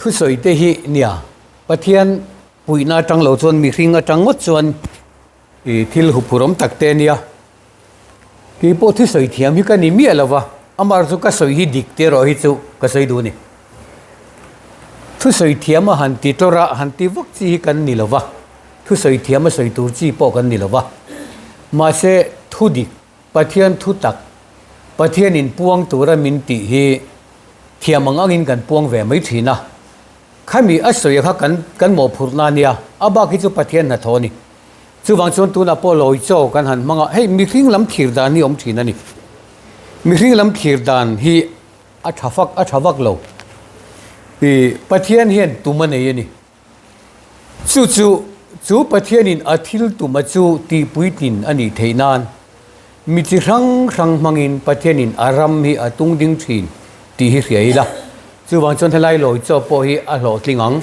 Thusawi te hi nia, Pathian puihna atang lo chuan mihring atang ngawt chuan ih thil huphurhawm tak te ania. Kei pawh thusawi thiam hi ka ni miah lo va, amah chu ka sawi hi dik te erawh hi chu ka sawi duh a ni. Thusawi thiam a han ti tlawr a, han ti vak chi hi kan ni lo va, thusawi thiam a sawi tur chi pawh kan ni lo va. Mahse thu dik Pathian thu tak, Pathianin puang tura min tih hi thiam ang angin kan puang ve mai thin a. Khami a sawi kha kan kan mawhphurhna a nia, a bak hi chu Pathian hnathawh a ni. Chuvang chuan tunah pawh lawi chaw kan han hmang a, hei mihring lam thlir dan hi a awm thin a ni. Mihring lam thlir dan hi a tha fak a tha vak lo. Ih Pathian hian tum a nei a ni. Chu chu, chu Pathianin a thil tuma chu tihpuitlin a nih theih nan mi chi hrang hrang hmangin Pathianin a ram hi a tung ding thin tih hi hria ila. Chuvang chuan helai lawi chaw pawh hi a hlawhtling ang,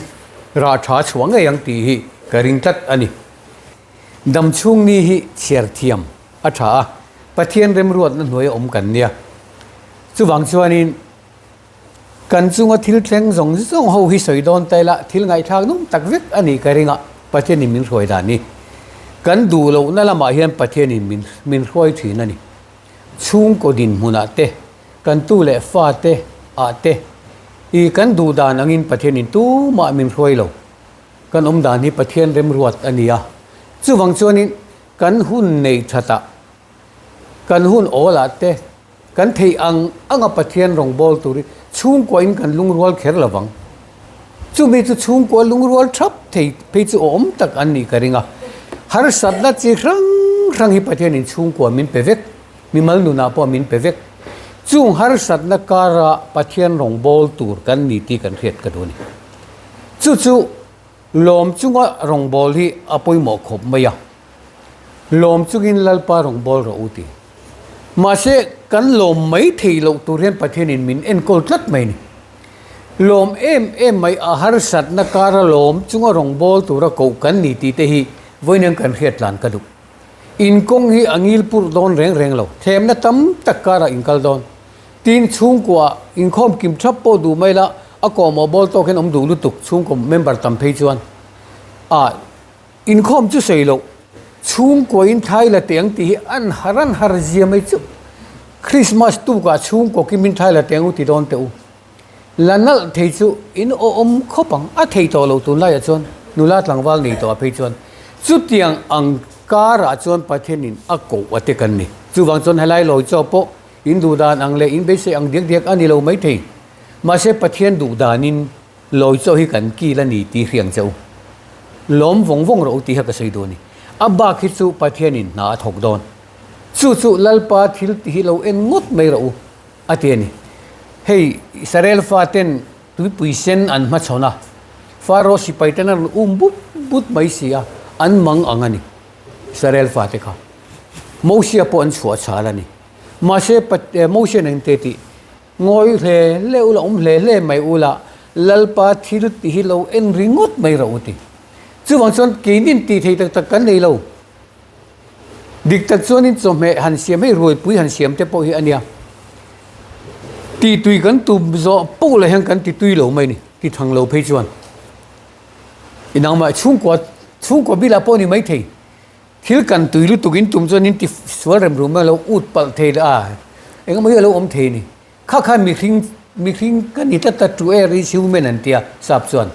rah tha chhuah ngei ang tih hi ka ring tlat a ni. Dam chhung ni hi chhiar thiam a tha a, Pathian remruatna hnuaia awm kan nia. Chuvang chuanin. Kan chunga thil thleng zawng zawng ho hi sawi dawn ta ila, thil ngaihthlak nung tak vek a nih ka ring a, Pathianin min hruai dan hi. Kan duh lohna lamah hian Pathianin min min hruai thin a ni. Chhungkaw dinhmunah te, kan tu leh fa te ah te i kan duh dan angin Pathianin tumah min hruai lo. Kan awm dan hi Pathian remruat a ni a. Chuvang chuanin kan hun nei thatah, kan hun awlah te, Kan theih ang anga Pathian rawngbâwl tûrin chhûngkuain kan lungrual kher lo vang. Chumi chu chhûngkua lungrual thap thei phei chu awm tak an nih ka ring a. Harsatna chi hrang hrang hi Pathianin chhûngkua min pe vek, mimal nunah pawh min pe vek. Chûng harsatna kâra Pathian rawngbâwl tûr kan ni tih kan hriat ka duh a ni. Chu chu lâwm chunga rawngbâwl hi a pawimawh khawp mai a. Lawm chungin Lalpa rawn bawl rawh u ti. Mahse, kan lawm mai thei loh tur hian Pathianin min enkawl tlat mai a ni. Lawm em em mai a harsatna kara lawm chunga rawn bawl tura koh kan ni tih te hi vawiin kan hriat tlan ka duh. In kawng hi a ngil purh dawn reng reng lo. Thlemna tam tak karah in kal dawn. Tin, chhungkua inkhawm kim thap pawh duh mai la, a kawhmawh bawl tawk hian awm duh lutuk chhungkaw member tam phei chuan a. Inkhawm chu sawi loh, chhungkuain thlai la teh ang tih hi an har an har zia mai chu. Christmas tukah chhungkaw kimin thlai la teh ang u ti dawn teh u. La nalh thei chu in awm khawp ang, a thei tawh loh tunlaiah chuan nula tlangval nei tawh ah phei chuan chutiang ang karah chuan Pathianin a koh a te kan ni. Chuvang chuan helai lawi chaw pawh in duh dan ang leh in beisei ang diak diak a ni lo maithei. Mahse Pathian duh danin Lawi chaw hi kan kil a ni tih hriang che u. Lawm vawng vawng rawh u tih kha ka sawi duh a ni. A bak hi chu Pathianin hna a thawk dawn. Chu chu Lalpa thil tih hi lo en ngawt mai rawh u a ti a ni. Hei Israel faten tuipui sen an hmachhawn a, Faro sipai ten a rawn um but but mai si a, an mang ang a ni Israel fate kha. Mosia pawh an chhuah chhal a ni. Mahse Mosia nen te tih Ngawi hle hle ula, awm hle hle mai ula, Lalpa thil tih hi lo en ringawt mai rawh u ti. Chuvang chuan keinin tih thei tak tak kan nei lo. Dik tak chuanin chawhmeh han siam hei ruaipui han siam te pawh hi a nia. Tih tui kan tum zawh poh leh hian kan ti tui lo mai ni, ti thang lo phei chuan. Inangmah chhungkua chhungkua bilah pawh ni mai thei. Thil kan tui lutuk in tum chuan in ti sual rem rum a lo ut palh thei la a, engemaw hi a lo awm thei a ni. Kha khan mihring mihring ka ni tlat a, to err is human an tia sap chuan.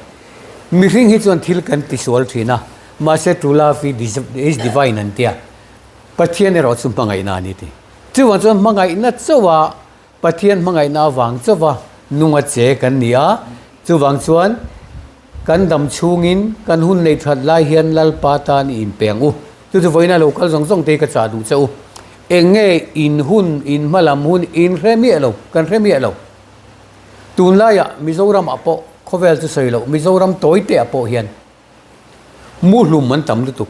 Mihring hi chuan thil kan ti sual thin a, mahse to love is divine an tia. Pathian erawh chu hmangaihna a ni ti. Chuvang chuan hmangaihna chauh a Pathian hmangaihna avang chauva nunga che kan ni a, chuvang chuan kan dam chhungin kan hun neih that lai hian Lalpa tan i inpeng u. Chu chu vawiina lo kal zawng zawng te hi ka chah duh che u. Eng nge in hun, in hmalam hun in hre miah lo, kan hre miah lo. Tunlaiah Mizoramah pawh khawvel chu sawi loh, Mizoram tawi teah pawh hian Muhlum an tam lutuk.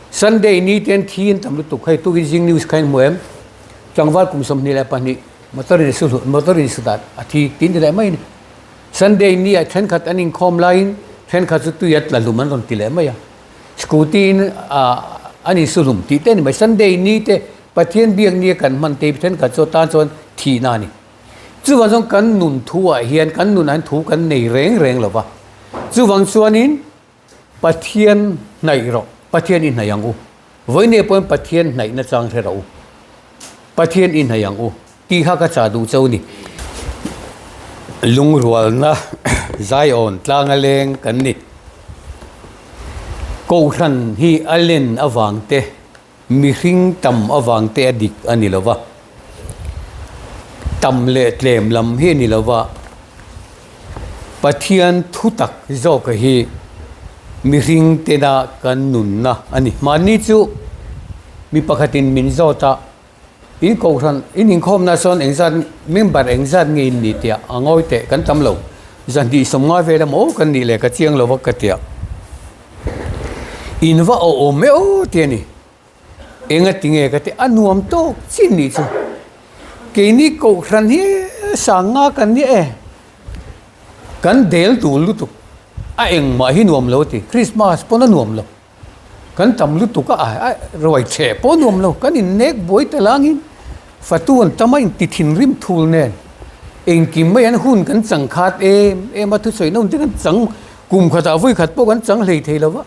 Sunday ni te an thi an tam lutuk. Hei tukin zing news kha in hmu em? Tlangval kum 22 motor in su motor in su dat a thi tin ti leh mai a ni. Sunday ni ah thenkhat an inkhawm laiin thenkhat chu tui a tla hlum an rawn ti leh mai a. Scooty in an insu hlum tih te a ni mai. Sunday ni te Pathian biak ni a kan hman te thenkhat chu atan chuan thihna a ni. Chuvang chuan kan nun thu ah hian kan nun ah hian thu kan nei reng reng lo va. Chuvang chuanin Pathian hnaih rawh, Pathian i hnaih ang u. Vawinia pawhin Pathian hnaihna chang hre rawh u. Pathian i hnaih ang u tih kha ka chah duh chauh a ni. Lungrualna zaiawn tlanga leng kan ni. Kohhran hi a len avang te, mihring tam avang te a dik a ni lo va. Tam leh tlem lam hi a ni lo va. Pathian thutak zawka hi mihring tena kan nunna a ni. Mahni chu mi pakhatin min zawt a, in kohhran, in inkhawmna sawn engzat member engzat nge in ni tia a ngawi teh kan tam lo. Zahnih sawmngai vel emaw kan nih leh ka chiang lo va ka tia. In va awh awm e aw ti a ni. Enga tinge ka ti a nuam tawk chin nih chu. Keini kohhran hi sang nga kan ni e. Kan del dul lutuk a engmah hi nuam lo ti. Christmas pawn a nuam lo. Kan tam lutuk a a ruai chhe pawh nuam lo. Kan innek buai ta langin fatu an tam a inti thinrim thul nen. Engkim mai an hun kan chang khat em em a thusawi na hun te kan chang kum khatah vawi khat pawh kan chang hlei thei lo va.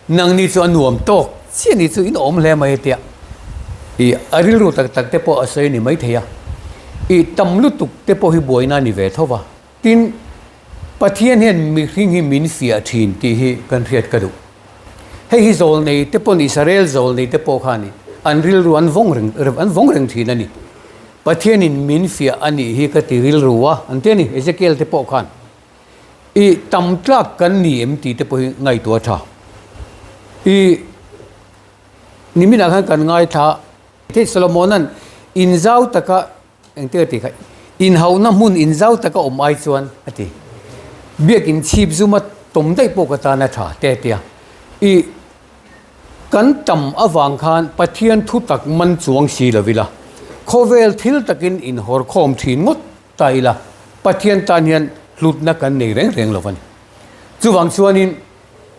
Nangni chu a nuam tawk chiah ni chu in awm hle mai tia i a rilru tak tak te pawh a sawi a ni maithei a, i tam lutuk te pawh hi buaina a ni ve tho va. Tin, Pathian hian mihring hi min fiah thin tih hi kan hriat ka duh. Hei hi zawlnei te pawh ni, Israel zawlnei te pawh kha a ni, an rilru an vawng reng an vawng reng thin a ni. Pathianin min fiah a nih hi ka ti rilru a, an ti a ni, Ezekiel te pawh khan. I tam tlak kan ni em tih te pawh hi ngaihtuah a tha. I niminah khan kan ngaithla thei Solomona'n inzau taka engtin a tih kha inhauhna hmun inzau taka awm ai chuan a ti. Biakin chhip zuma tawm daih pawh ka tan a tha te a ti a. I kan tam avang khan Pathian thu tak man chuang si lo ila khawvel thil takin inhawrkhawm thin ngawt Ta ila, Pathian tan hian hlutna kan nei reng reng lo a ni. Chuvang chuanin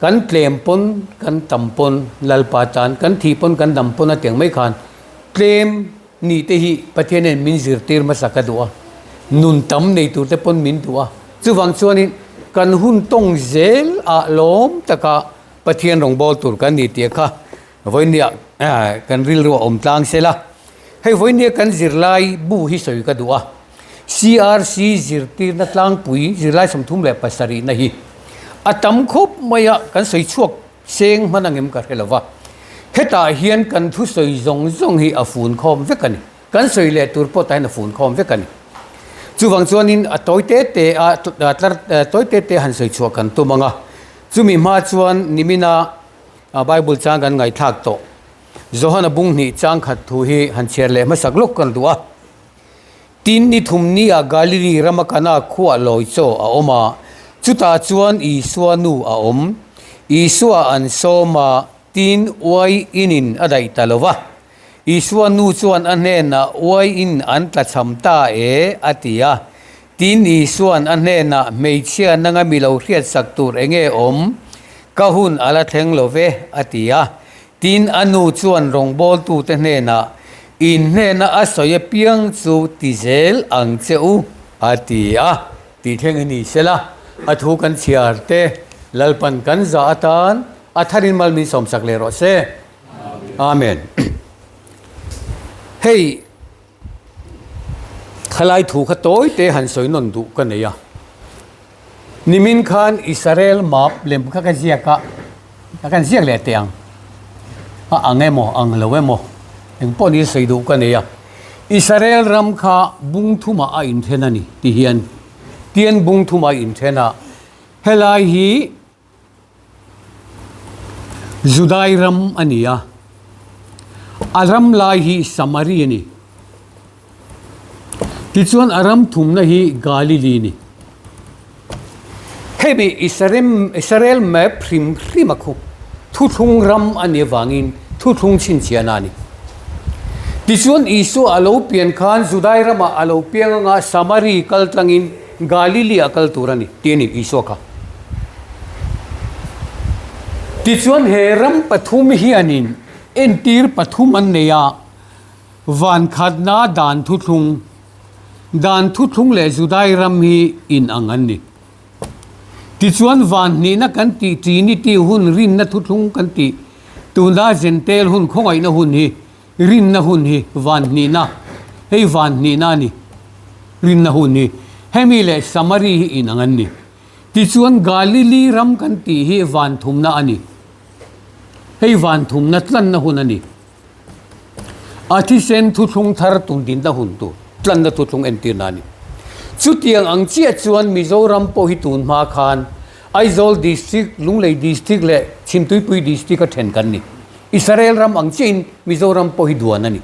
kan tlem pawn, kan tam pawn, Lalpa tan kan thih pawn, kan dam pawn a tiang mai khan tlem nih te hi Pathian hian min zirtir hmasa ka duh a, nun tam nei tur te pawn min duh a. Chuvang chuanin kan hun tawng zel ah lawm taka Pathian rawngbâwl tur kan ni tih kha vawinia kan rilru a awm tlang sela. Hei vawinia kan zirlai bu hi sawi ka duh a, CRC zirtirna tlangpui zirlai 37 na hi a tam khawp mai a, kan sawi chhuak seng hman angem ka hre lo va. Hetah hian kan thusawi zawng zawng hi a fun khawm vek a ni. Kan sawi leh tur pawh tah hian a fun khawm vek a ni. Chuvang chuanin a tawi te te a tlar tawi te te han sawi chhuah kan tum ang a, chumi hma chuan nimina Bible chang kan ngaihthlak tawh. Johana bung hnih chang khat thu hi han chhiar leh hmasak lawk kan duh a. Tin ni thum nia Galili rama Kana khuah lawi chaw a awm a, chutah chuan Isua nu a awm. Isua an sawm a, tin uai inin a daih ta lo va. Isua nu chuan a hnenah uai in an tlachham ta e a ti a. Tin Isua'n a hnenah hmeichhia nanga mi lo hriatsak tur enge awm? Ka hun a la thleng lo ve a ti a. Tin, a nu chuan rawngbawltute hnenah, In hnena a sawi apiang chu ti zel ang che u, a ti a. Tih thleng a ni sela, a thu kan chhiar te Lalpan kan zah atan a tharin mal min sawmsak leh rawh se. Amen. Hei khalai thu kha tawi te han sawi nawn duh ka nei a. Nimin khan Israel map lem kha ka ziak a, a kan ziak leh teh ang. A ang emaw ang lo emaw eng pawh ni sawi duh ka nei a. Israel ram kha bung thumah a inthen a ni ti hian tian bung thumah a inthen a, helai hi Judai ram a ni a, a ram lai hi Samari a ni. Tichuan a ram thumna hi Galili a ni. Hemi Israel map hrim hrim a khu thuthlung ram a nih avangin thuthlung chhinchhiahna a ni. Tichuan Isua a lo pian khan Judai ramah a lo piang anga Samari kal tlangin Galili a kal tur a ni tih a ni Isua kha. Tichuan he ram pathum hianin entir pathum an nei a, van khatna dan thuthlung. Dan thuthlung leh Judai ram hi inang an ni. Tichuan van hnihna kan tih Trinity hun rinna thuthlung kan tih tuna Jentail hun khawngaihna hun hi rinna hun hi van hnihna hei van hnihna a ni rinna hun hi hemi leh Samari hi inang an ni. Tichuan Galili ram kan tih hi van thumna a ni. Hei van thumna tlanna hun a ni. A thisen thuthlung thar tundinna hun tur tlanna thuthlung entirna a ni. Chutiang ang chiah chuan Mizoram pawh hi tun hma khan Aizawl District, Lunglei District leh Chhimtuipui District a then kan ni. Israel ram ang chiahin Mizoram pawh hi duan a ni.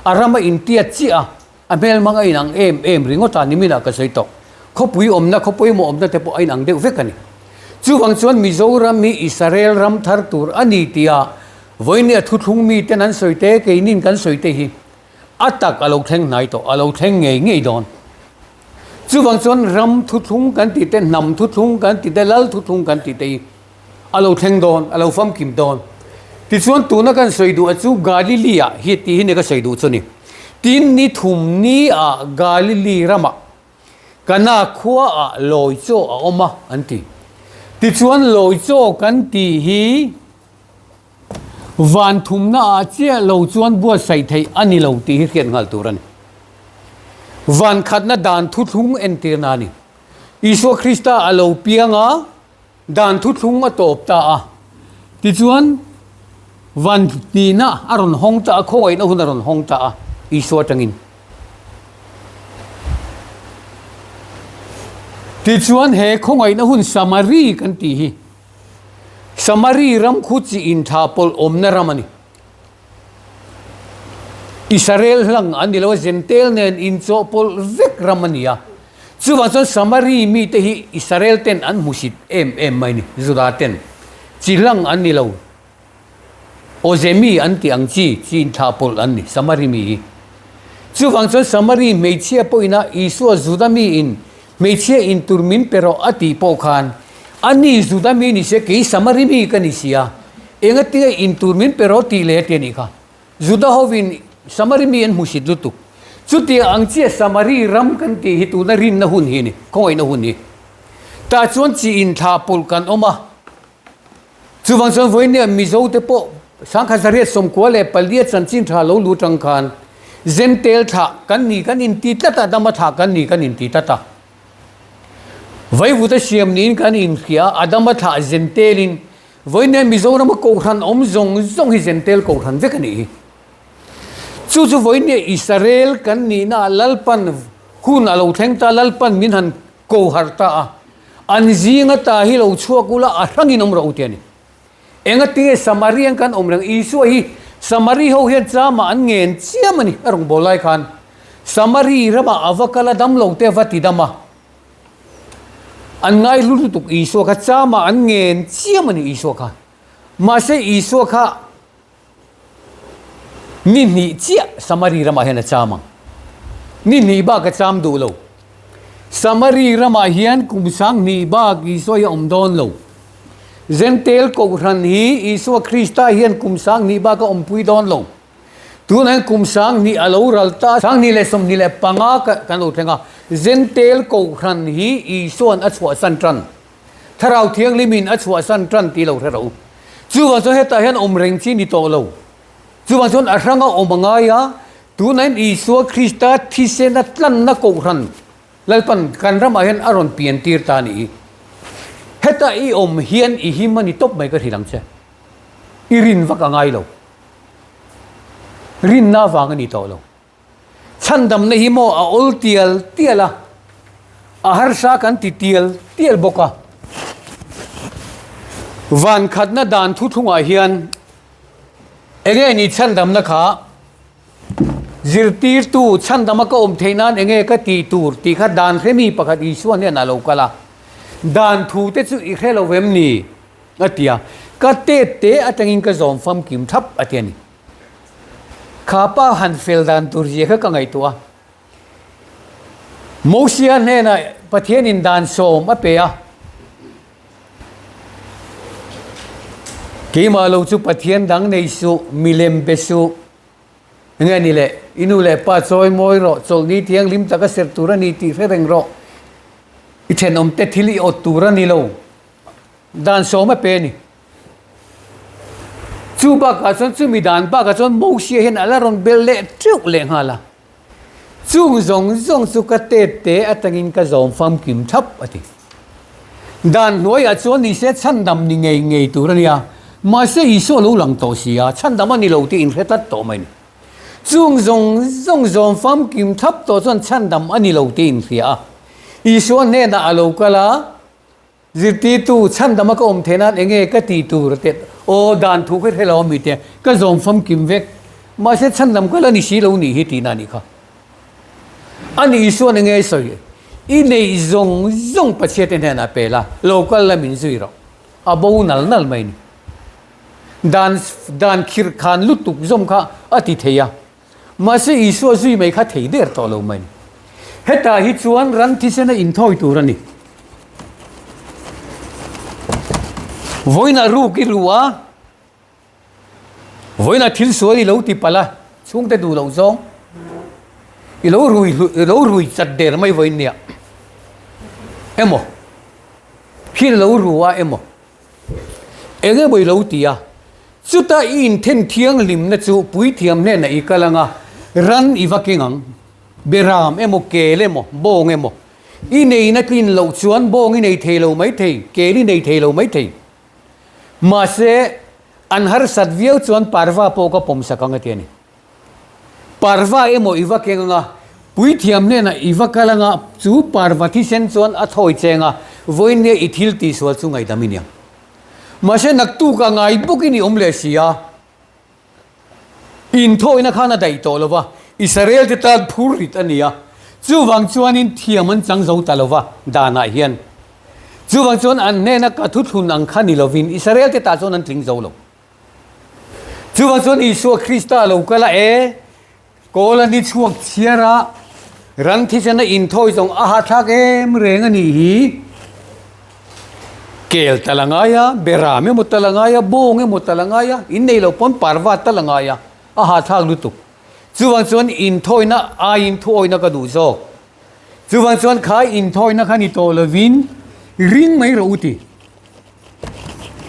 A ram a intiat chiah a, a hmelhmang a inang em em ringawt a, niminah ka sawi tawh. Khawpui awmna, khaw pawimawh awmna te pawh a inang deuh vek a ni. Chuvang chuan Mizoram hi Israel ram thar tur a ni tia vawinia thuthlung miten an sawi te, keinin kan sawi te hi a tak a lo thleng hnai tawh, a lo thleng ngei ngei dawn. Chuvang chuan ram thuthlung kan tih te, hnam thuthlung kan tih te, lal thuthlung kan tih te hi a lo thleng dawn, a lo famkim dawn. Tichuan tuna kan sawi duh a chu Galili ah hi tih hi ni ka sawi duh chu ni. Tin ni thum ni ah Galili ramah Kana khua ah lawi chaw a awm a an ti. Tichuan lawi chaw kan tih hi van thumna ah chiah lo chuan buatsaih theih a ni lo tih hi hriat nghal tur a ni. Van khatna dan thuthlung entirna a ni. Isua Krista a lo piang a, dan thuthlung a tawp ta a. Tichuan van hnihna a rawn hawng ta a, khawngaihna hun a rawn hawng ta a Isua atangin. Tichuan he khawngaihna hun Samari kan tih hi Samari ram khu chi inthlah pawlh awmna ram a ni. Israel hlang an ni lo a, Jentail nen inchawhpawlh vek ram a ni a. Chuvang chuan Samari mite hi Israel ten an hmusit em em mai a ni, Juda ten. Chi hlang an ni lo. Awzemi an tih ang chi, chi inthlah pawlh an ni, Samari mi hi. Chuvang chuan Samari hmeichhia pawhina Isua Juda miin hmeichhia intur min pe rawh a tih pawh khan, A ni Juda mi ni se, kei Samari mi ka ni si a, engatinge intur min pe rawh tih leh a ti a nih kha. Juda hovin Samari mi an hmusit lutuk. Chutiang ang chiah Samari ram kan tih hi tuna rinna hun hi a ni, khawngaihna hun hi. Tah chuan chi inthlah pawlh kan awm a. Chuvang chuan vawinia Mizo te pawh Sangkhat 194 chanchin tha lo lu tang khan Zentel thlah kan ni kan inti tlat a, Adama thlah kan ni kan inti tlat a. Vaivuta siam niin kan inhria a, Adama thlah Zentelin vawinia Mizorama kohhran awm zawng zawng hi Zentel kohhran vek a nih hi. Chu chu vawinia Israel kan nihna ah Lalpan hun a lo thleng ta, Lalpan min han ko harh ta a. An zinga ta hi lo chhuak ula a hrangin awm rawh u ti a ni. Engatinge Samarian kan awm reng? Isua hi Samari ho hian chama an ngen chiam a ni a rawn bawl lai khan. Samari ramah a va kal a dam lo te a va ti dam a. An ngai hlu lutuk Isua kha chama an ngen chiam a ni Isua kha. Mahse Isua kha Ni hnih chiah Samari ramah hian a cham ang. Ni hnih bak a cham duh lo. Samari ramah hian kum sang hnih bak Isua hi a awm dawn lo. Zentel Kohhran hi Isua Krista hian kum sang hnih bak a awmpui dawn lo. Tunah hian kum sang hnih a lo ral ta, 2025 kan lo thleng a, Zentel Kohhran hi Isua'n a chhuahsan tan. Thlarau Thianghlimin a chhuahsan tan tih lo hre rawh u. Chuvang chuan hetah hian awm reng chi ni tawh lo. Chuvang chuan a hranga awm a ngai a, tunain Isua Krista thisena tlanna kohhran Lalpan kan ramah hian a rawn pian tir ta a nih hi. Heta i awm hian i him a ni tawp mai ka hrilh ang che. I rin vak a ngai lo. Rinna avang a ni tawh lo. Chhandamna hi maw a awl tial tial a, a harsa kan ti tial tial bawk a. Van khatna dan thuthlungah hian enge ni chhandamna kha zirtirtu chhandama ka awm theih nan enge ka tih tur tih kha dan hremi pakhat Isua hnenah a lo kal a. Dan thu te chu i hre lo vem ni? a ti a. Ka tet te atangin ka zawm famkim thap a ti a ni. Kha pa han fel dan tur zia kha ka ngaihtuah a. Mosia hnenah Pathianin dan sawm a pe a. Keimah lo chu Pathian dang nei suh, milem be suh. Enge ni le, i nu leh pa chawi mawi rawh, chawlhni thianghlim taka serh tur a ni tih hre reng rawh. I thenawmte thil i awt tur a ni lo. Dan sawm a pe a ni. Chu bakah chuan chumi dan bakah chuan Mosia hian a la rawn belh leh teuh leh nghal a. Chung zawng zawng chu ka tet te atangin ka zawm famkim thap a ti. Dan hnuaiah chuan nise chhandam ni ngei ngei tur a nia, mahse Isua lo lang tawh si a, chhandam a ni lo tih inhre tlat tawh mai a ni. Chung zawng zawng zawm famkim thap tawh chuan chhandam a ni lo tih inhria a, Isua hnenah a lo kal a, Zirtirtu, chhandama ka awm theih nan enge ka tih tur te aw dan thu kha hre lo ami te ka zawm famkim vek mahse chhandam ka la ni si lo nih hi tihna a nih kha. A nih Isuan enge i sawi? I neih zawng zawng Pathiate hnenah pe la, lo kal la min zui rawh. A bo nal nal mai ni. Dan dan khirh khan lutuk zawm kha a ti thei a. Mahse Isua zui mai kha thei der tawh lo mai. Hetah hi chuan ran thisen a inthawi tur a ni. Vawiinah ruk i ruh a, vawiinah thil sual i lo ti palh a, chhungte duh loh zawng i lo rui i lo rui chat der mai vawiin nia emaw, thil lo ru a emaw. Eng emaw i lo ti a, chuta i inthen thianghlimna chu puithiam hnenah i kal ang a, ran i va keng ang, beram emaw, kel emaw, bawng emaw. I neihna tlin loh chuan bawng i nei thei lo mai thei, kel i nei thei lo mai thei. Mahse, an harsat viau chuan parva pawh ka pawmsak ang a ti a ni. Parva emaw i va keng anga, puithiam hnenah i va kal anga, chu parva thisen chuan a thawi cheng a, vawiin nia i thil tihsual chu ngaihdam i niang. Mahse naktuk a ngai bawkin i awm leh si a, inthawina khan a daih tawh lo va, Israel te tan phur rit a ni a, chuvang chuanin thiam an chang zo ta lo va, danah hian. Chuvang chuan an hnena ka thuthlun ang kha ni lovin Israel te tah chuan an tling zo lo. Chuvang chuan Isua Krista a lo kal a, e, kawl a ni chhuak chhiar a, ran thisen a inthawi zawng a hahthlak em reng a nih hi. Kel tal a ngai a, beram emaw tal a ngai a, bawng emaw tal a ngai a, innei lo pawn parva tal a ngai a, a hahthlak lutuk. Chuvang chuan inthawina aiin thuawina ka duh zawk. Chuvang chuan kha inthawina kha ni tawh lovin ring mai rawh u ti.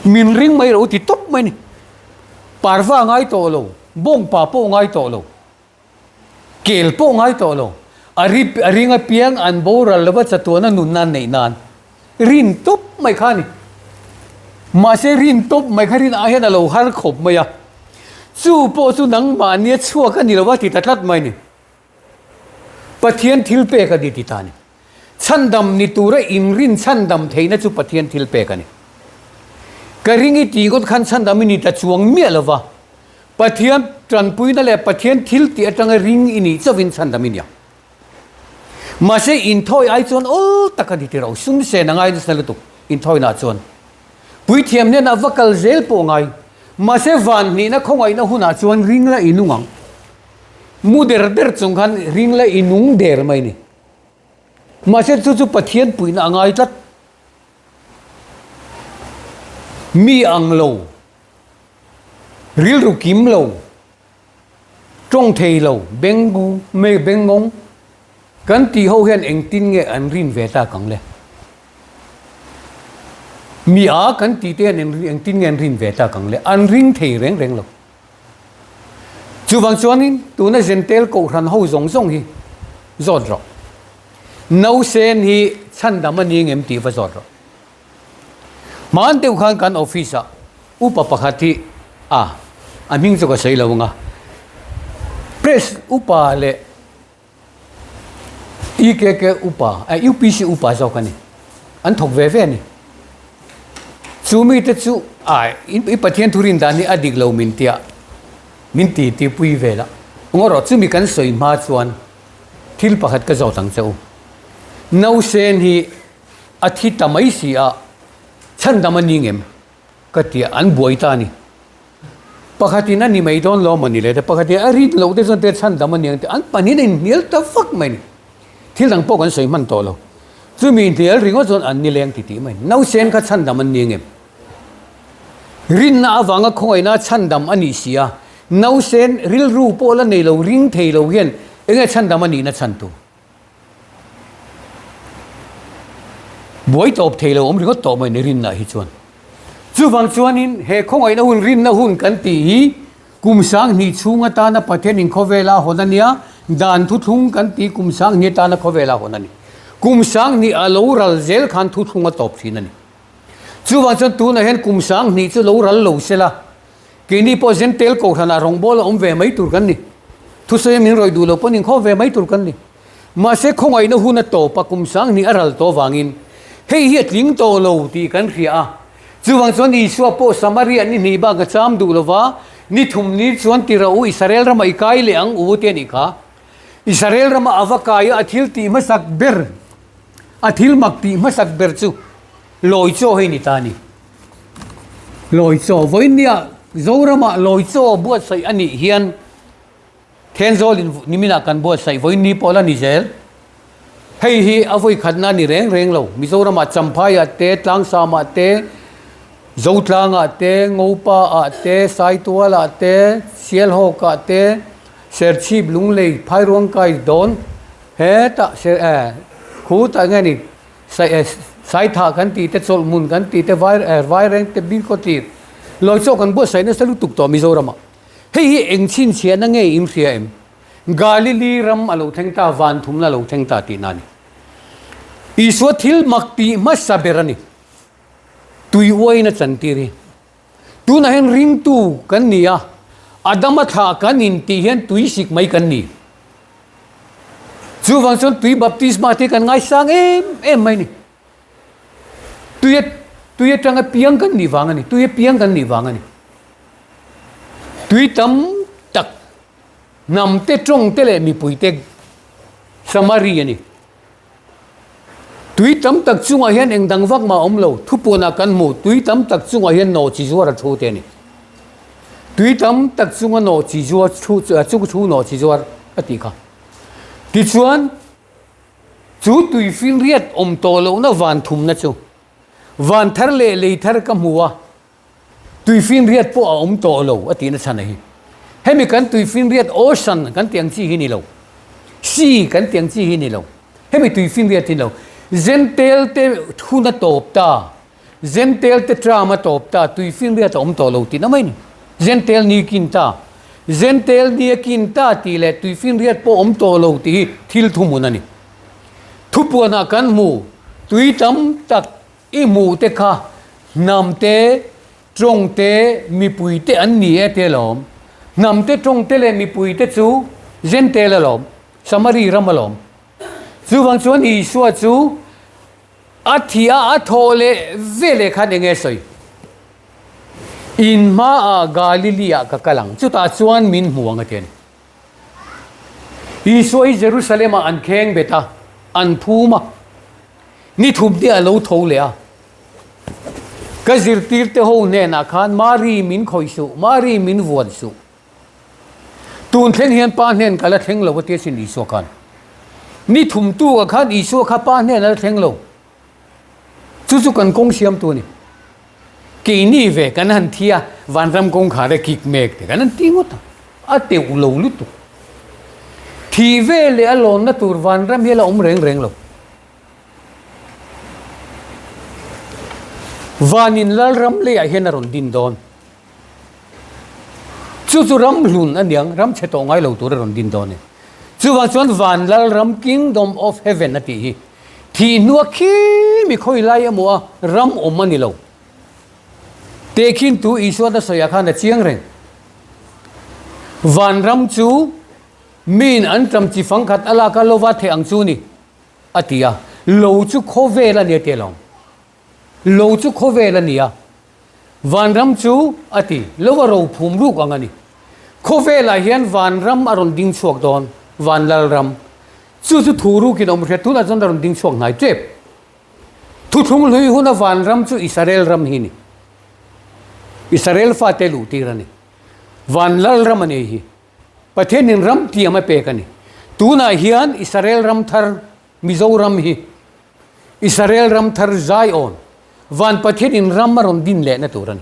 Min ring mai rawh u ti tawp mai a ni. Parva ngai tawh lo, bawngpa pawh ngai tawh lo, kel pawh ngai tawh lo. A ri a ring apiang an boral lova chatuana nunna an neih nan rin tawp mai kha a ni. Mahse rin tawp mai kha rin ah hian a lo har khawp mai a. Chu pawh chu nangmahnia chhuak a ni lo a ti ta tlat mai a ni. Pathian thil pek a ni ti ta a ni. Chhandam ni tura inrin chhandam theihna chu Pathian thil pek a ni. Ka ring i tih ngawt khan chhandam i ni ta chuang miah lo va, Pathian tanpuina leh Pathian thil tih atanga ring i nih chauhin chhandam i ni ang. Mahse inthawi ai chuan awl tak a ni ti ro, sum sen a ngai nasa lutuk inthawinah chuan. Puithiam hnenah va kal zel pawh ngai, mahse van hnihna khawngaihna hunah chuan ring la i nung ang. Mu der der chung khan ring la i nung der mai ni. Mahse chu chu Pathian puihna a ngai tlat. Mi ang lo, rilru kim lo, tawng thei lo, beng bengngawng kan tih ho hian engtin nge an rin ve tak ang le? Mi a kan tih te hian engtin nge an rin ve tak ang le? An ring thei reng reng lo. Chuvang chuanin tuna Zentel Kohhran ho zawng zawng hi zawt rawh. Nausen hi chhandam a ni ngem tih va zawt rawh. Hman deuh khan kan office ah upa pakhat hi a a hming chu ka sawi lo anga press upa leh EKK upa, eh UPC upa zawk a ni. An thawk ve ve a ni. Chu mite chu a i Pathian thu rin dan hi a dik lo min tia min ti ti pui vel a. Ngaw rawh chumi kan sawi hma chuan thil pakhat ka zawt ang che u. Nausen hi a thi ta mai si a, chhandam a ni ngem? Ka ti a, an buai ta a ni. Pakhatin a ni mai dawn lo maw ni le te, pakhatin a rin loh te chuan te chhandam a ni ang te, an pahnihin a inhnial ta vak mai a ni. Thil dang pawh kan sawi hman tawh lo. Chumi inhnial ringawt chuan an ni leng ti tih mai. Nausen kha chhandam an ni ang em? Rinna avanga khawngaihna chhandam a nih si a. Nausen rilru pawh la nei lo, ring thei lo hian enge chhandam a nihna chhan tur? Buai tawp thei lo awm ringawt tawh mai ni rinna hi chuan. Chuvang chuanin he khawngaihna hun rinna hun kan tih hi kum 2000 chhung atana Pathianin khawvela hawn a nia, dan thuthlung kan tih kum 2000 atana khawvela hawn a ni. Kum 2000 a lo ral zel khan thuthlung a tawp thin a ni. Chuvang chuan tunah hian kum 2000 chu lo ral lo sela, keini pawh Zentel Kohhranah rawngbawla awm ve mai tur kan ni. Thusawi a min rawih duh lo pawn inkhawm ve mai tur kan ni. Mahse khawngaihna hun a tawp a, kum 2000 a ral tawh avangin hei hi a tling tawh lo tih kan hria a. Chuvang chuan Isua pawh Samaria ni hnih bak a cham duh lova, ni thum ni chuan ti rawh u, Israel ramah i kai leh ang u te a nih kha. Israel ramah a va kai a, a thil tih hmasak ber, a thil mak tih hmasak ber chu lawi chaw hei ni ta a ni. Lawi chaw, vawiin-nia Zoramah lawi chaw buatsaih a nih hian Thenzawl in niminah kan buatsaih vawiin ni pawh la ni zel. Hei hi a vawi khatna a ni reng reng lo. Mizoramah Champhaiah te, Tlangsamah te, Zotlangah te, Ngopaah te, Saitualah te, Sialhawkah te, Serchhip, Lunglei, Phairuangkai dawn hetah ser eh khutah nge ni sai eh Saithah kan tih te, Chawlhmun kan tih te, Vai eh Vaireng te, Bilkhawtlir lawi chaw kan buatsaih nasa lutuk tawh Mizoramah. Hei hi eng chhinchhiahna nge in hria em? Galili ram a lo thleng ta, van thumna a lo thleng ta tihna a ni. Isua thil mak tih hmasa ber a ni. Tui uain a chantir hi. Tunah hian ringtu kan ni a, Adama thlah kan intih hian tui sik mai kan ni. Chuvang chuan tui baptisma te kan ngaisang em em mai ni. Tui tui atanga piang kan nih vang a ni, tui a piang kan nih vang a ni. Tui tam tak hnam te tawng te leh mipui te Samari a ni. Tui tam tak chungah hian eng dang vak mah a awm lo, thupuanah kan hmu, tui tam tak chungah hian nawh chi zuar a thu te a ni. Tui tam tak chunga nawh chi zuar thu chung thu nawh chi zuar a tih kha. Tichuan Chu tuifinriat awm tawh lohna van thumna chu van thar leh lei thar ka hmu a, tuifinriat pawh a awm tawh lo a tihna chhan a hi. Hemi kan tuifinriat ocean kan tih ang chi hi ni lo, sea kan tih ang chi hi ni lo, hemi tuifinriat hi ni lo. Zentel te hun a tawp ta, Zentel te tram a tawp ta, tuifinriat a awm tawh lo tihna mai ni. Zentel ni kin ta, Zentel ni a kin ta tih leh tuifinriat pawh awm tawh lo tih hi thil thuhmun a ni. Thupuanah kan hmu, tui tam tak i hmuh te kha hnam te, tawng te, mipui te an ni e te alawm. Hnam te, tawng te leh mipui te chu Zentel alawm, Samari ram alawm. Chuvang chuan Isua chu A thi a, a thawh leh ve leh khan enge sawi? In hmaah Galili-ah ka kal ang, chutah chuan min hmu ang a ti a ni. Isua hi Jerusalem-ah an kheng bet a, an phum a, ni thum te a lo tho leh a. Ka zirtirte ho hnenah khan Mari min khawih suh, Mari min vuan suh. Tun thleng hian Pa hnen ka la thleng lo a ti asin Isua khan. Ni thum tu ah khan Isua kha Pa hnen a la thleng lo. Chu chu kan kawng siamtu a ni. Keini ve kan han thi a, vanram kawngkhar a kik mek te kan han ti ngawt a. A teuh lo lutuk. Thi ve leh a lawnna tur vanram hi a la awm reng reng lo. Vanin Lalram leiah hian a rawn din dawn. Chu chu ram hlun a niang, ram chhe tawh ngai lo tur a rawn din dawn e. Chuvang chuan van lal ram, Kingdom of Heaven a tih hi thih hnua khi mi khawi lai emaw a ram awm a ni lo. Tehkhin tu Isuan a sawiah khan a chiang reng. Van ram chu miin an ṭam chi fangkhat a lak a lova theh ang chu ni a ti a, lo chu khawvel a ni a ti alawm. Lo chu khawvel a ni a. Vanram chu a ti, lo a ro phum ruk ang a ni. Khawvelah hian vanram a rawn ding chhuak dawn, van lalram. Chu chu thu rukin a awm hriat tunah chuan a rawn ding chhuak hnai tep. Thuthlung hlui huna vanram chu Israel ram hi a ni. Israel fate luh tir a ni. Van lalram a ni hi. Pathianin ram tiam a pek a ni. Tunah hian Israel ram thar Mizoram hi Israel ram thar Zion, van Pathianin ram a rawn din lehna tur a ni.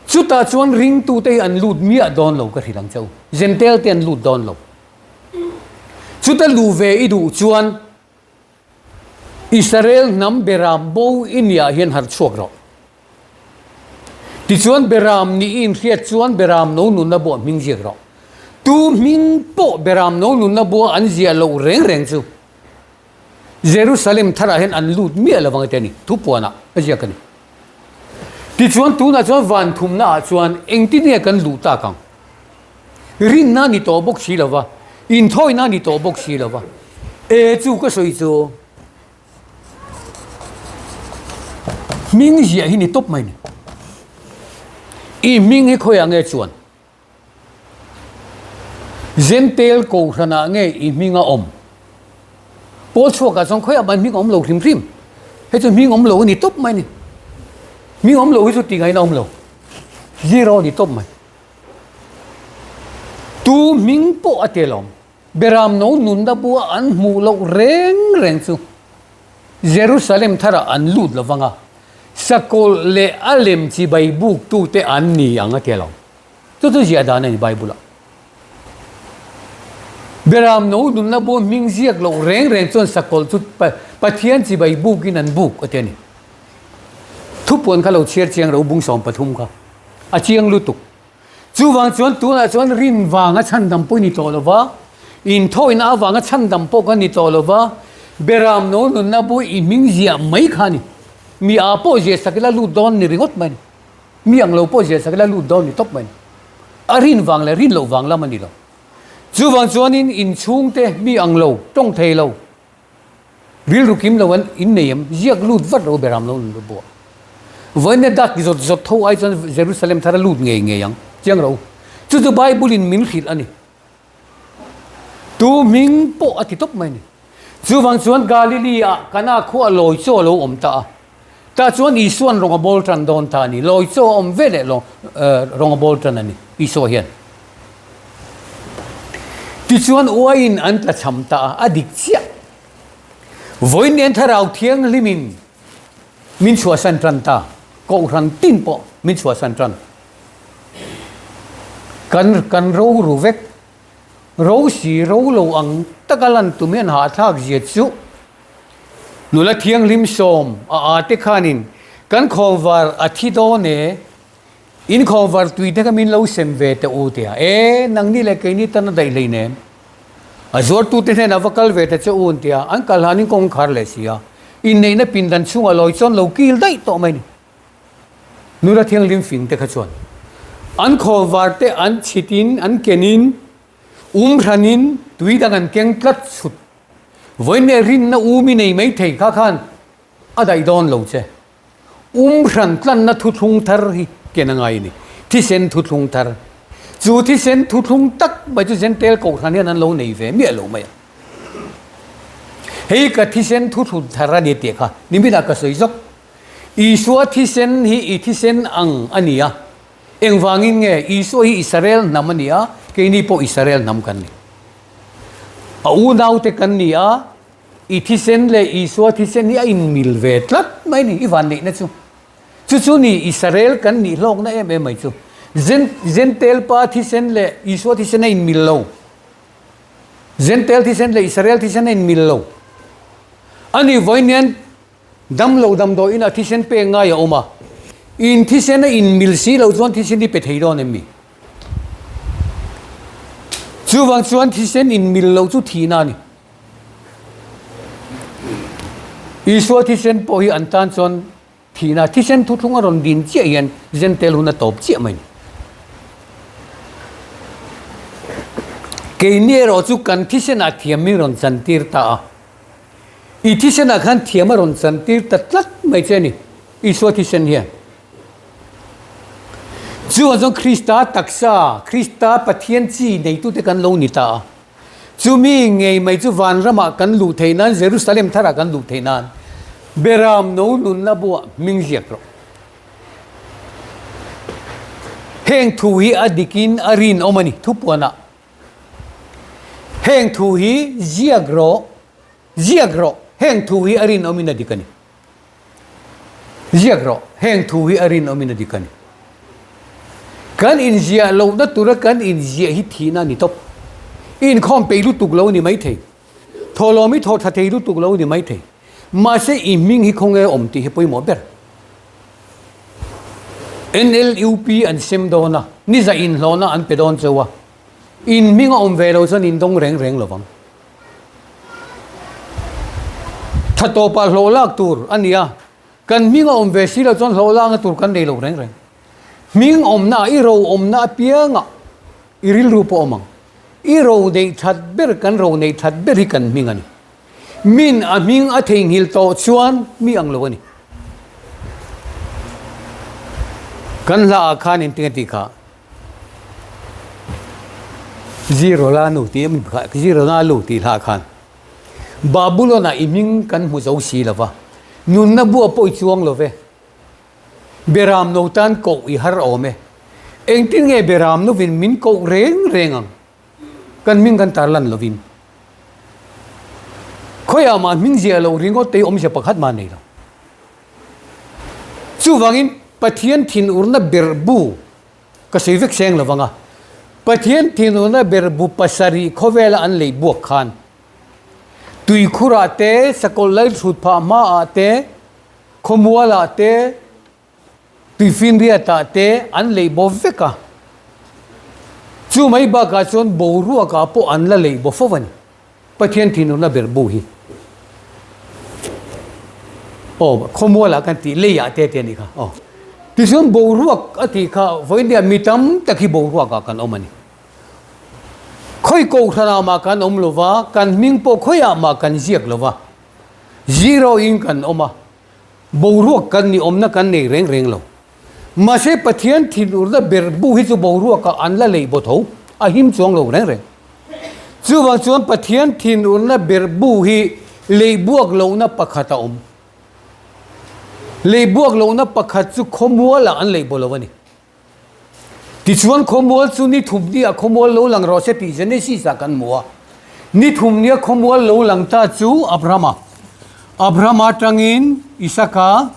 Chutah chuan ringtute hi an lut miah dawn lo ka hrilh ang che u. Jentail te an lut dawn lo. Chuta luh ve i duh chuan Israel hnam beram bo i niah hian harh chhuak rawh. Tichuan beram nih i inhriat chuan beram no nunna buah hming ziak rawh. Tu hming pawh beram no nunna buah an ziah loh reng reng chu Jerusalem tharah hian an lut miah lovang ati a ni, thupuanah a ziak a ni. Tichuan tunah chuan van thumna ah chuan engtin nge kan luh tak ang? Rinna ni tawh bawk si lova, inthawina ni tawh bawk si lova. E chu ka sawi chu hming ziah hi ni tawp mai ni. I hming hi khawiah nge chuan? Jentail kohhranah nge i hming a awm? Paul chhuakah chuan khawiah mah hming a awm lo hrim hrim. Hei chu hming awm lo a ni tawp mai a ni. Hming awm lo hi chu tih ngaihna a awm lo. Zero a ni tawp mai. Tu hming pawh a tel awm. Beram no nunna bua an hmuh loh reng reng chu Jerusalem tharah an lut lo vang a, sakawlh leh a lem chibai buktute an ni ang a tel awm. Chu chu ziah dan a ni Bible-ah. Beram no nunna bua hming ziak loh reng reng chuan sakawlh chu Pathian chibai bukin an buk a ti a ni. Thupuan kha lo chhiar chiang ro bung 13 kha a chiang lutuk. Chuvang chuan tunah chuan rin vanga chhandam pawh i ni tawh lo va, inthawina avanga chhandam pawh kha ni tawh lo va, Beram no nunna bu i hming ziah mai kha a ni. Mi a pawh ziah sak ila lut dawn ni ringawt mai a ni. Mi ang lo pawh ziah sak ila lut dawn ni tawp mai a ni. A rin vang leh rin loh vang lam a ni lo. Chuvang chuanin inchhungte mi ang lo, tawng thei lo, Rilru kim lo an in nei em? Ziak lut vat ro Beram lo nun buah. Vawiin dak zawt zawt tho ai chuan Jerusalem thar a lut ngei ngei ang. Chiang ro. Chu chu Bible in min hrilh a ni. Tu hming pawh a ti tawp mai a ni. Chuvang chuan Galilee ah Kana khua lawi chaw a lo awm ta a. Tah chuan Isua'n rawng a bawl tan dawn ta a ni. Lawi chaw a awm ve leh rawng a bawl tan a ni Isua hian. Tichuan uaiin an tla cham ta a, a dik chiah. Vawiin nen Thlarau Thianghlimin min chhuahsan tan ta, Kohhran tin pawh min chhuahsan tan. Kan kan ro ru vek, ro si ro lo ang taka lan tum hian hahthlak zia chu Nula thianghlim sawm a a te khanin kan khawnvar a thi dawn e, in khawnvar tui te kha min lo sem ve teh u tia e, nangni leh keini tan a daih hleinem. A zuartute hnenah va kal ve ta che u an tia, an kal hanin kawng khar leh si a, inneihna pindan chhungah lawi chuan lo kil daih tawh mai ni. Nula thianghlim fing te kha chuan an khawnvar te an chhitin an kenin um hranin tui dang an keng tlat chhut Vawiin rinna um i nei mai thei kha khan a daih dawn lo che. Um hran tlanna thuthlung thar hi ken a ngai a ni. Thisen thuthlung thar. Chu thisen thuthlung tak mai chu Jentail kohhran hian an lo nei ve miah lo mai a. Hei ka thisen thuthlung thar a ni tih kha niminah ka sawi zawk. Isua thisen hi i thisen ang a ni a. Engvangin nge Isua hi Israel hnam a ni a, keini pawh Israel hnam kan ni. A unaute kan ni a, i thisen leh Isua thisen hi a inmil ve tlat mai ni, i vanneihna chu. Chu chu ni Israel kan nih hlawkna em em mai chu. Jentail pa thisen leh Isua thisen a inmil lo. Jentail thisen leh Israel thisen a inmil lo. Ani vawiin Damlo damdawiin a thisen pek ngai a awm a, in thisen a inmil si lo chuan thisen hi pe thei dawn em mi? Chuvang chuan thisen inmil lo chu thihna a ni. Isua thisen pawh hi an tan chuan thihna, thisen thuthlung a rawn din chiah hian Jentail hun a tawp chiah mai a ni. Keini erawh chu kan thisenah thiam min rawn chantir ta a. I thisenah khan thiam a rawn chantir ta tlat mai che a ni, Isua thisen hian. Chuvang chuan Krista taksa, Krista Pathian chi neitute kan lo ni ta a. Chumi ngei mai chu vanramah kan luh theih nan, Jerusalem tharah kan luh theih nan, Beram no nunna buah hming ziak rawh. Heng thu hi a dikin a rinawm a ni, thupuanah. Heng thu hi ziak rawh, ziak rawh, heng thu hi a rinawmin a dik a ni. Ziak rawh, heng thu hi a rinawmin a dik a ni. Kan inziah lohna tura kan inziah hi thihna a ni tawp. I inkhawm peih lutuk lo ni maithei. Thawhlawm i thaw tha thei lutuk lo ni maithei. Mahse i hming hi khawnge awm tih hi pawimawh ber. NLUP an sem dawn a, niza inhlawhna an pe dawn cheu a, in hming a awm ve lo chuan in dawng reng reng lovang. Tha tawpah hlawh lak tur a ni a, kan hming a awm ve si lo chuan hlawh lakna tur kan nei lo reng reng. Hming awmna ah i ro awmna apiangah i rilru pawh awm ang. I ro neih that ber kan ro neih that ber hi kan hming a ni. Min a hming a theihnghilh tawh chuan mi ang lo a ni. Kan hla ah khan engtin a tih kha? Zero la nu tih em kha zero na lu tih hla khan Babulon ah i hming kan hmu zo si lo va, nunna bua pawh i chuang lo ve. Beram no tan koh i har awm e. Engtin nge beram novin min koh reng reng ang? Kan hming kan tar lan lovin. Khawiah mah hming ziah loh ringawt te hi awmzia pakhat mah nei lo. Chuvangin Pathian thinurna ber bu ka sawi vek seng lovang a, Pathian thinurna ber bu pasarih khawvela an lei buak khan tuikhurah te, sakawlh lal thut phah hmaah te, Khawmualah te, Tuifinriatah te an lei bo vek a. Chu mai bakah chuan boruakah pawh an la lei bo fo a ni. Pathian thinurna ber bu hi. Aw, khawmualah kan tih leiah te te a nih kha. Aw. Tichuan boruak a tih kha vawiindia mi tam tak hi boruakah kan awm a ni. Khawi kohhranah mah kan awm lo va, kan hming pawh khawiah mah kan ziak lo va. Zero in kan awm a, boruak kan ni awmna kan nei reng reng lo. Mahse Pathian thinurna ber bu hi chu boruakah an la lei baw tho, a him chuang lo reng reng. Chuvang chuan Pathian thinurna ber bu hi lei buak lohna pakhat a awm. Lei buak lohna pakhat chu khawmualah an lei baw lo a ni. Tichuan khawmual chu ni thum nia khawmual lo lang rawh se tih Genesis ah kan hmu a. Ni thum nia khawmual lo lang ta chu Abrahama. Abrahama atangin Isaka,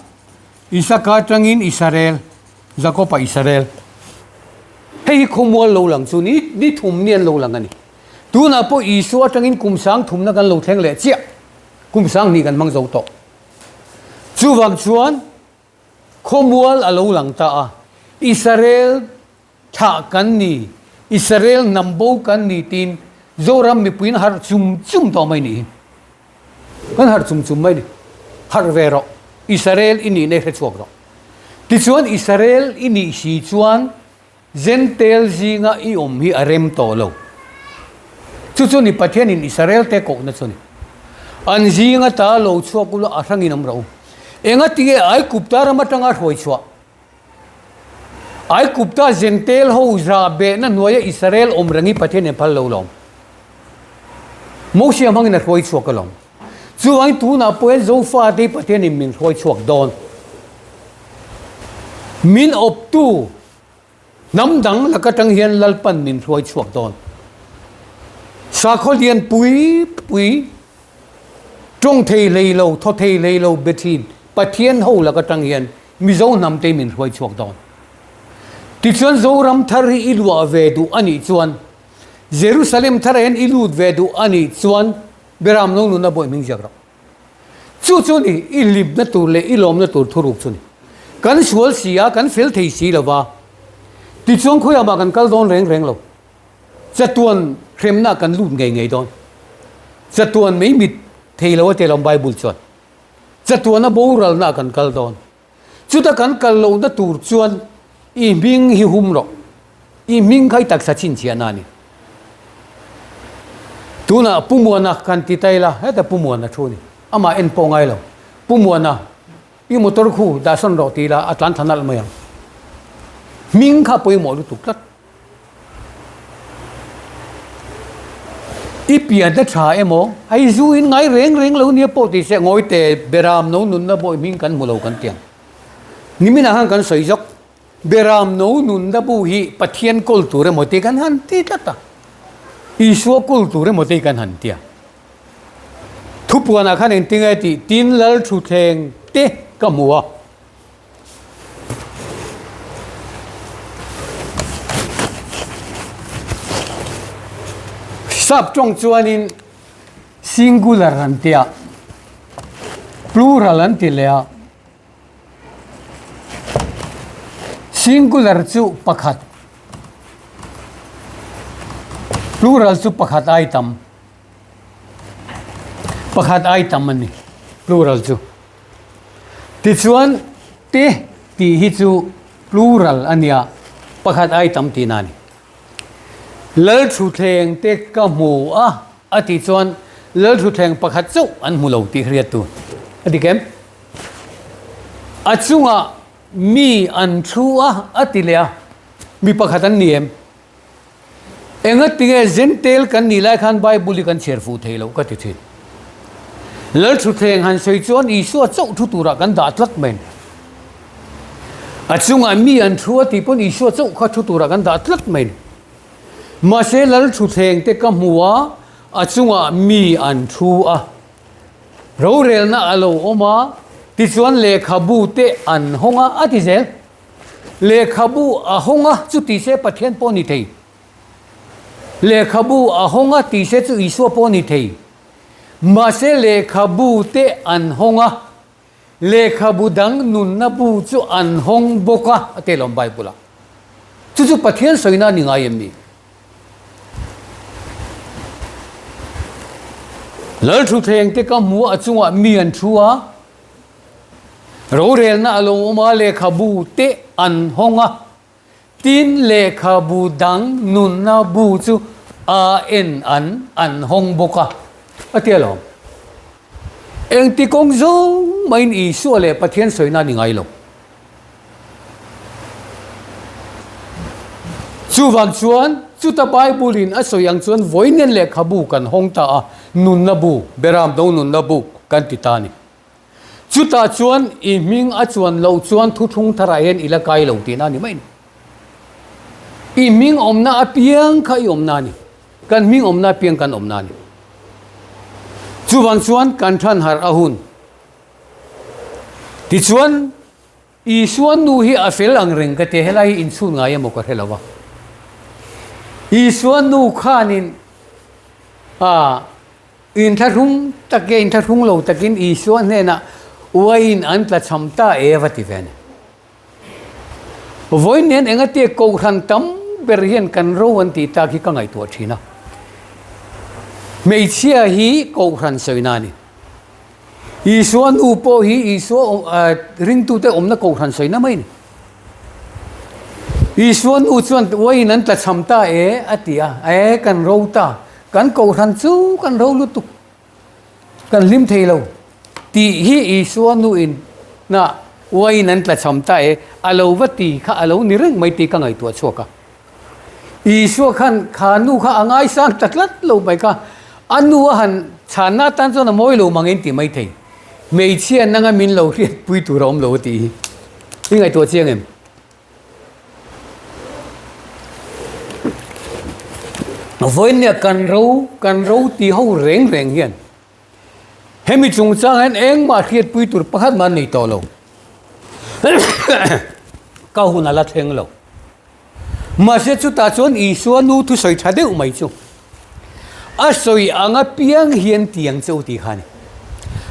Isaka atangin Israel, Jakob-a Israel. Hei hi khawmual lo lang chu ni ni thum ni an lo lang a ni. Tunah pawh Isua atangin kum sang thumna kan lo thleng leh chiah. Kum sang hnih kan hmang zo tawh. Chuvang chuan Khawmual a lo lang ta a, Israel thlah kan ni, Israel hnam bo kan ni tiin Zoram mipuiin harh chum chum tawh mai ni hi. Kan harh chum chum mai ni. Harh ve rawh, Israel i nihna i hrechhuak rawh. Tichuan Israel i nih si chuan Jentail zinga i awm hi a rem tawh lo. Chu chu ni Pathianin Israel te kohna chu ni. An zinga ta lo chhuak ula a hrangin awm rawh u. Engatinge Aigupta ram atanga hruai chhuah? Aigupta Jentail ho zah behna hnuaia Israel awm reng hi Pathianin a phal lo lawm. Mosia hmangin a hruai chhuak alawm. Chuvangin tunah pawh hian Zofate hi Pathianin min hruai chhuak dawn. Min awptu hnam dang lak atang hian Lalpan min hruai chhuak dawn. Sakhaw lian pui pui, tawng thei hlei lo, thaw thei hlei lo be thin Pathian ho lak atang hian Mizo hnam te min hruai chhuak dawn. Tichuan Zoram thar hi i luah ve duh a nih chuan, Jerusalem thar ah hian i lut ve duh a nih chuan Beram lo nuna bawi hming ziak rawh. Chu chu ni, i hlipna tur leh i lawmna tur thuruk chu ni. Kan sual si a, kan fel thei si lo va. Tichuan khawiah mah kan kal dawn reng reng lo. Chatuan hremna kan lut ngei ngei dawn. Chatuan mei mit thei lo a ti lo Bible chuan. Chatuana boralna kan kal dawn. Chuta kan kal lohna tur chuan i hming hi hum rawh. I hming kha i taksa chhinchhiahna a ni. Tunah Pu Muana kan ti ta ila, heta Pu Muana thu a ni. Amah en pawh ngai lo. Pu Muana, i motor khu dah sawn rawh ti ila a tlan thla nalh mai ang. Hming kha pawimawh lutuk tlat. I pian te tha emaw, hei zu in ngai reng reng lo nia pawh tih se ngawi te Beram no nunna bawi hming kan hmu lo kan ti ang. Niminah khan kan sawi zawk, Beram no nunna bu hi Pathian kawl tur emaw tih kan han ti tlat a, Isua kawl tur emaw tih kan han ti a. Thupuanah khan engtinge tih tin Lal Thutthleng te ka hmu a. Sap tawng chuanin singular an ti a, plural an ti leh a. Singular chu pakhat, plural chu pakhat ai tam. Pakhat ai tam a ni, plural chu. Tichuan te tih hi chu plural a nia, pakhat ai tam tihna a ni. Lalthutthleng te ka hmu a, a tih chuan Lalthutthleng pakhat chauh an hmu lo tih hriat tur a ti kem. A chungah mi an thu a, a ti leh a, mi pakhat an ni em? Engatinge Jentail kan nih lai khan Bible hi kan chhiar fuh thei loh ka ti thin. Lalthutthleng han sawi chuan Isua chauh thu turah kan dah tlat mai. A chungah mi an thu a tih pawn Isua chauh kha thu turah kan dah tlat mai. Mahse Lalthutthleng te ka hmu a, a chungah mi an thu a. Rorelna a lo awm a, tichuan lehkhabu te an hawng a, a ti zel. Lehkhabu a hawng a, chu ti se Pathian pawh ni thei. Lehkhabu a hawng a ti se chu Isua pawh ni thei. Mahse lehkhabu te an hawng a, lehkhabu dang nunna bu chu an hawng bawk a, a ti alawm Bible ah. Chu chu Pathian sawina a ni ngai em ni? Lalthutthleng te ka hmu a, a chungah mi an thu a. Rorelna a lo awm a, lehkhabu te an hawng a, tin lehkhabu dang nunna bu chu a en an an hawng bawk a, a ti alawm. Engti kawng zawng maiin Isua leh Pathian sawina a ni ngai lo. Chuvang chuan chuta Bible in a sawi ang chuan vawiin lehkhabu kan hawng ta a, nunna bu, Beram do nunna bu kan ti ta a ni. Chutah chuan i hming a chuan loh chuan thuthlung tharah hian i la kai lo tihna a ni mai a ni. I hming awmna apiang kha i awmna a ni. Kan hming awmna apiang kan awmna a ni. Chuvang chuan kan than harh a hun. Tichuan Isua nu hi a fel ang reng ka ti a, helai hi inchhun ngai emaw ka hre lo a. Isua nu khanin a Inthlahrung tak e, inthlahrung lo takin Isua hnenah uaiin an tlachham ta e va ti ve a ni. Vawiin hian engatia kohhran tam ber hian kan ro an tih tak hi ka ngaihtuah thin a. Hmeichhia hi kohhran sawina a ni. Isua nu pawh hi Isua ringtute awmna kohhran sawina mai a ni. Isua nu chuan uaiin an tlachham ta e a ti a, e kan ro ta. Kan kohhran chu kan ro lutuk, kan hlim thei lo tih hi Isua nuin na uaiin an tlachham ta e, a lo va ti kha a lo ni reng mai tih ka ngaihtuah chhuak a. Isua khan kha nu kha a ngaisang ta tlat lo mai kha, a nu a han chhanna atan chuan a mawi lo mang in ti mai thei. Hmeichhia nanga min lo hriatpui tur a awm lo a tih hi i ngaihtuah chiang em? Vawinia kan ro kan ro ti ho reng reng hian hemi chungchang hian engmah hriatpui tur pakhat mah an nei tawh lo. Ka hun a la thleng lo. Mahse chutah chuan Isua nu thusawi tha deuh mai chu a sawi anga piang hian tiang che u tih kha a ni.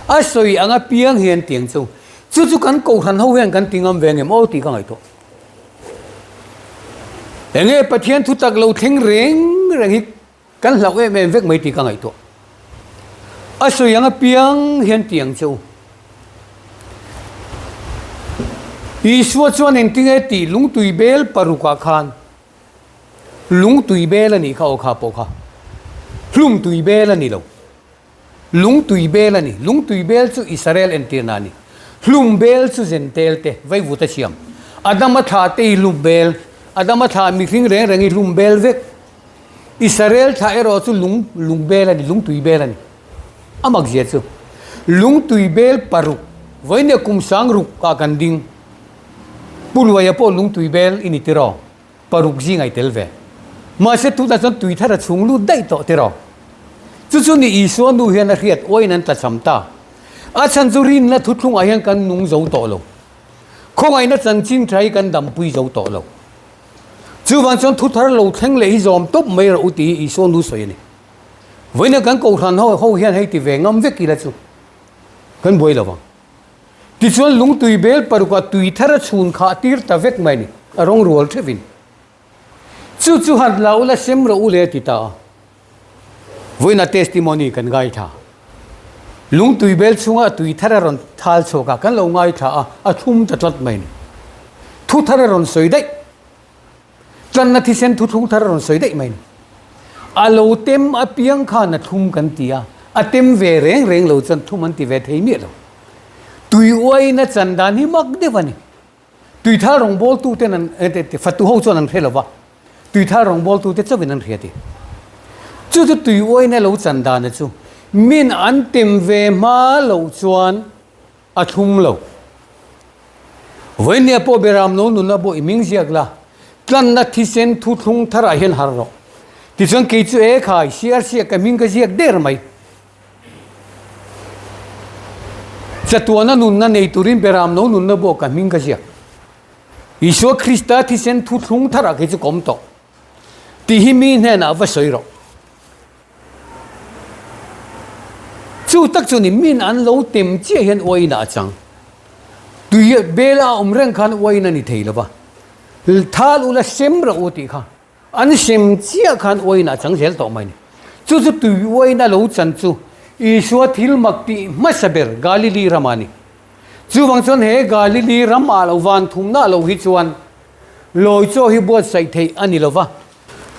A sawi anga piang hian tiang che u. Chu chu kan kohhran ho hian kan ti ngam ve ngem aw tih ka ngaihtuah. Enge Pathian thu tak lo thleng reng reng hi kan hlauh em em vek mai tih ka ngaihtuah. A sawi ang apiang hian ti ang che u. Isua chuan engtinge tih lungtui bel parukah khan lungtui bel a nih kha aw kha pawh kha hlumtui bel a ni lo. Lungtui bel a ni. Lungtui bel chu Israel entirna a ni. Hlum bel chu Zentel te, vaivuta siam. Adama thlah te hi hlum bel. Adama thlah mihring reng reng hi hlum bel vek. Israel thlah erawh chu lung, lung bel a ni, lungtui bel a ni. A mak zia chu. Lungtui bel paruk, vawinia kum sang ruk ah kan ding. Pu Luaia pawh lungtui bel i ni tiraw? Paruk zing ai tel ve. Mahse tunah chuan tui thar a chhung lut daih tawh tiraw. Chu chu ni Isua nu hian a hriat uaiin an tlachham ta. A chhan chu rinna thuthlungah hian kan nung zo tawh lo. Khawngaihna chanchin tha hi kan dampui zo tawh lo. Chuvang chuan thu thar lo thleng leh hi zawm tawp mai rawh u tih hi Isua nu sawi a ni. Vawiina kan kohhran ho ho hian hei ti ve ngam vek ila chu kan buai lo vang. Tichuan lungtui bel parukah tui thar a chhun khah tir ta vek mai a ni, a rawng rual theuhin. Chu chu han la ula sem rawh u le a ti ta a. Vawiina testimony kan ngaithla. Lungtui bel chhunga tui thar a rawn thal chhuak a, kan lo ngaithla a, a thlum ta tlat mai a ni. Thu thar a rawn sawi daih. Tlanna thisen thuthlung thar a rawn sawi daih mai a ni. A lo tem apiang khan a thlum kan ti a, a tem ve reng reng lo chuan thlum an ti ve thei miah lo. Tui uaina chan dan hi mak deuh a ni. Tuithal rawngbawltu ten an fatu ho chuan an hre lo va, tuithal rawngbawltu te chauhin an hria ti. Chu chu tui uaina lo chan dana chu min an tem ve hma loh chuan a thlum lo. Vawinia pawh Beram no nuna pawh i ming ziak la, tlanna thisen thuthlung tharah hian har rawh. Tichuan kei chu e khai, CRC ah ka hming ka ziak der mai. Chatuana nunna nei turin Beram no nunna pawh ka hming ka ziak. Isua Krista thisen thuthlung tharah kei chu ka awm tawh. Tih hi mi hnenah va sawi rawh. Chu tak chu ni min an lo tem chiah hian uain ah a chang. Tui bel a awm reng khan uain a ni thei lo va. Thal ula sem rawh u tih kha. An sem chiah khan uain ah a chang zel tawh mai ni. Chu chu tui uain a lo chan chu Isua thil mak tih hmasa ber Galili ramah a ni. Chuvang chuan he Galili ram ah lo van thumna lo hi chuan lawi chaw hi buatsaih theih a ni lo va.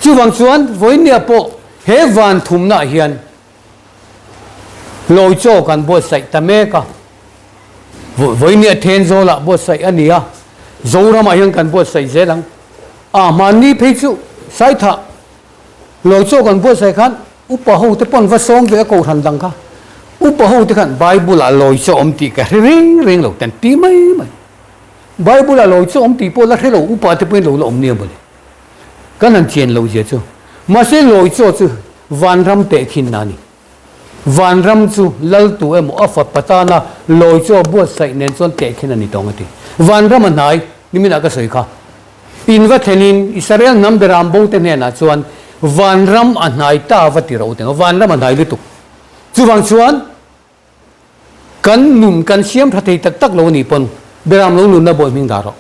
Chuvang chuan vawinia pawh he van thumnaah hian lawi chaw kan buatsaih ta mek a. Vawinia Thenzawlah buatsaih a ni a, Zoramah hian kan buatsaih zel ang. A hmanni phei chu Saithah lawi chaw kan buatsaih khan upa ho te pawn va sawm ve a kohhran dang kha. Upa ho te khan Bible ah lawi chaw awm tih ka hre reng reng lo tan ti mai mai. Bible ah lawi chaw awm tih pawh la hre lo upa te pawhin lo la awm nia mawle. Kan han chian lo zia chu. Mahse lawi chaw chu vanram teh khin a ni. Vanram chu lal tu emaw a fapa tana lawi chaw buatsaih nen chuan teh khin a ni tawng a ti. Vanram a hnai niminah ka sawi kha. In va thlenin Israel hnam beram bo te hnenah chuan vanram a hnai ta va ti ro teng. Vanram a hnai lutuk. Chuvang chuan Kan nun kan siam tha thei tak tak lo a nih pawn Beram lo nunna bawi hming dah rawh.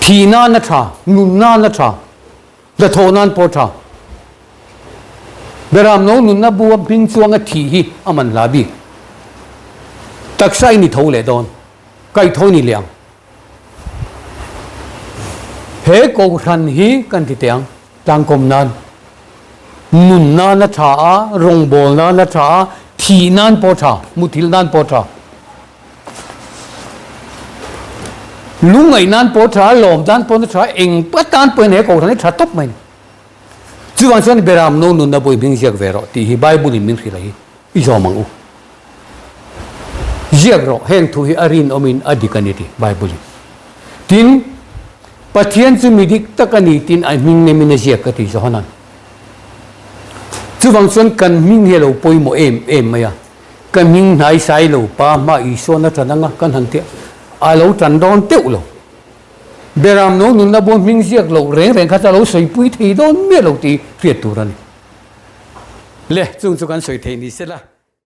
Thih nan a tha, nun nan a tha, hnathawh nan pawh a tha. Beram lo nunna bu a hming chuang a thih hi a man hla bik. Taksa i ni tho leh dawn, kaih tho ni leh ang. He kohhran hi kan ti teh ang, tlangkawm nan, nun nan a tha a, rawngbâwl nan a tha a, thih nan pawh a tha, muthilh nan pawh a tha, lungngaih nan pawh a tha, lawm dan pawh a tha, eng atan pawhin he kohhran hi tha tawp mai a ni. Chuvang chuan Beram no nunna pawh i hming ziak ve rawh tih hi Bible in min hrilh a hi i zawm ang u. Ziak rawh, heng thu hi a rinawmin a dik a ni ti Bible in. Tin, Pathian chu mi dik tak a ni tin a hming nemin a ziak ka ti Johanan. Chuvang chuan kan hming hi a lo pawimawh em em mai a, ka hming hnai sai lo pa hma Isuan a tan anga kan han tia a lo tan dawn teuh lo. Beram no nunna bawm hming ziak loh reng reng kha chu a lo sawipui thei dawn miah lo tih hriat tur a ni. Le, chung chu kan sawi thei ni se la.